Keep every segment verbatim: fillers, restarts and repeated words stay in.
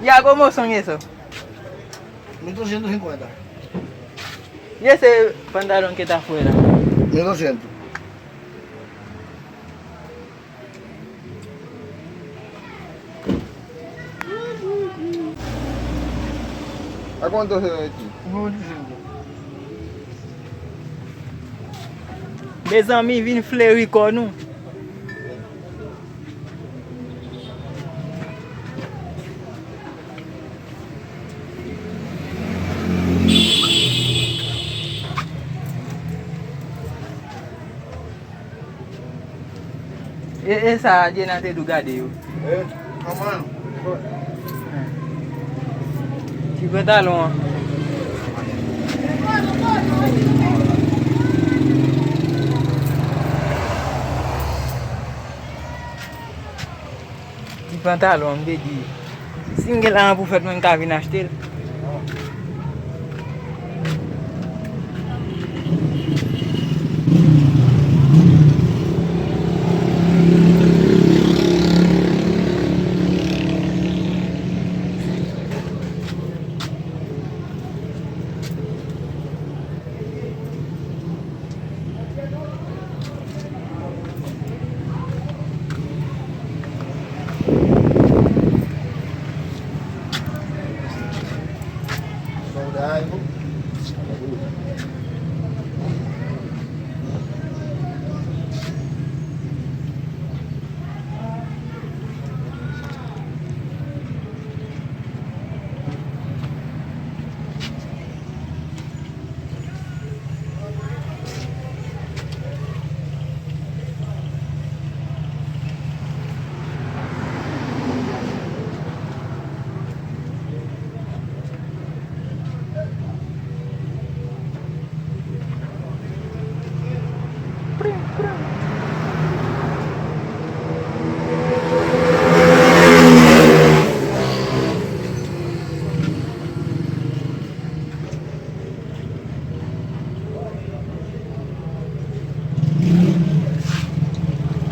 Ya, como son eso? Mil doscientos cincuenta. Y ese pantalón que está afuera. Mil doscientos. ¿A cuánto se ve aquí? Mil doscientos. Mezanmi, vin fleri kò nou. E, e sa Djena te dou gade yo. Eh, kòman? Ti pantalon an. Ti pantalon, m te di, si m gen lajan pou fèt, mwen, m ka vin achte l.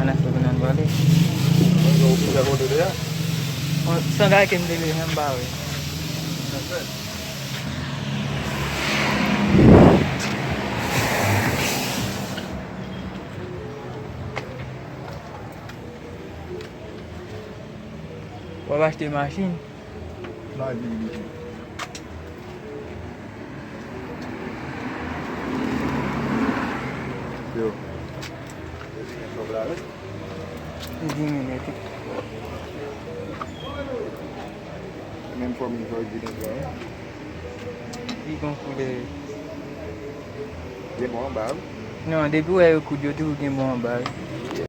Ann achte pou n al pale. Ou kouvè kote de a? San gake m te leve m pa wè. W ap achte machin? Lage li depi. Yo. Di minit. Menm fòm li fè evidans la, wi. Li gon koulè. Li bon anba, wi. Non, depi w wè yo koud, yo toujou gen bon anba, wi.